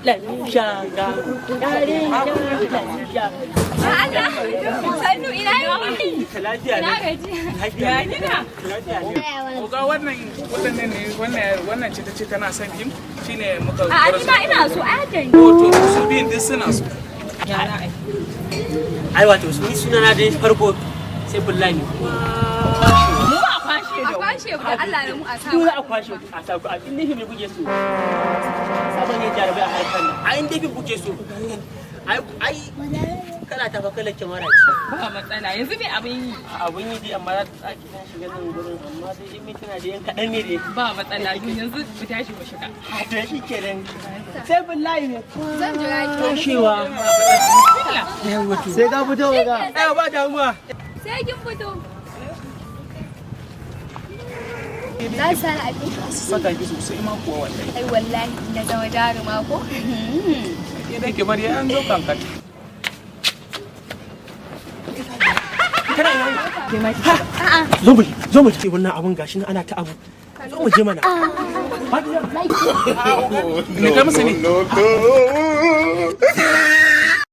Dan shanga. Yarinya dan shanga. Allah, sannu, ina yi? Lafiya Ina ne. gaji. Lafiya ne. Lafiya ne. Oga, wannan waɗannan ne, wannan ce ta ce tana son fim, shine muka A ni ma ina so, ai da ni. To, su biyun duk suna so. Ai wato ni sunana dai farko sai Billahi. Mu a kwashe A da mu. kwashe mu da Allah da mu a sa. Duk za a kwashe ku a sa ku a inda fim ne kuke so. Sabon yin jarabai a harkar nan. A inda fim kuke so. Ai ai kana tafa kalar kyamara ce. Ba matsala. Yanzu me abin yi? Abun yi dai, amma za ta tsaki zan shiga nan gurin, amma dai in mintuna da yan kaɗan ne dai. Ba matsala. To yanzu mu tashi mu shiga. A to shi kenan. Sai Billahi ne. Zan jira ki. Kwashewa. Bismillah. Sai ka fito ga. Eh, ba damuwa. Sai kin fito. Za su sani abin. Saka ki sosai ma kuwa wallahi. Ai wallahi na zama jaruma ko? Ke dai ki bari an zo kanka. Kana ina ne? Ha! Zo mu zo mu ce wannan abun gashi nan ana ta abu. Zo mu je mana. Me ka musu ne? No, no.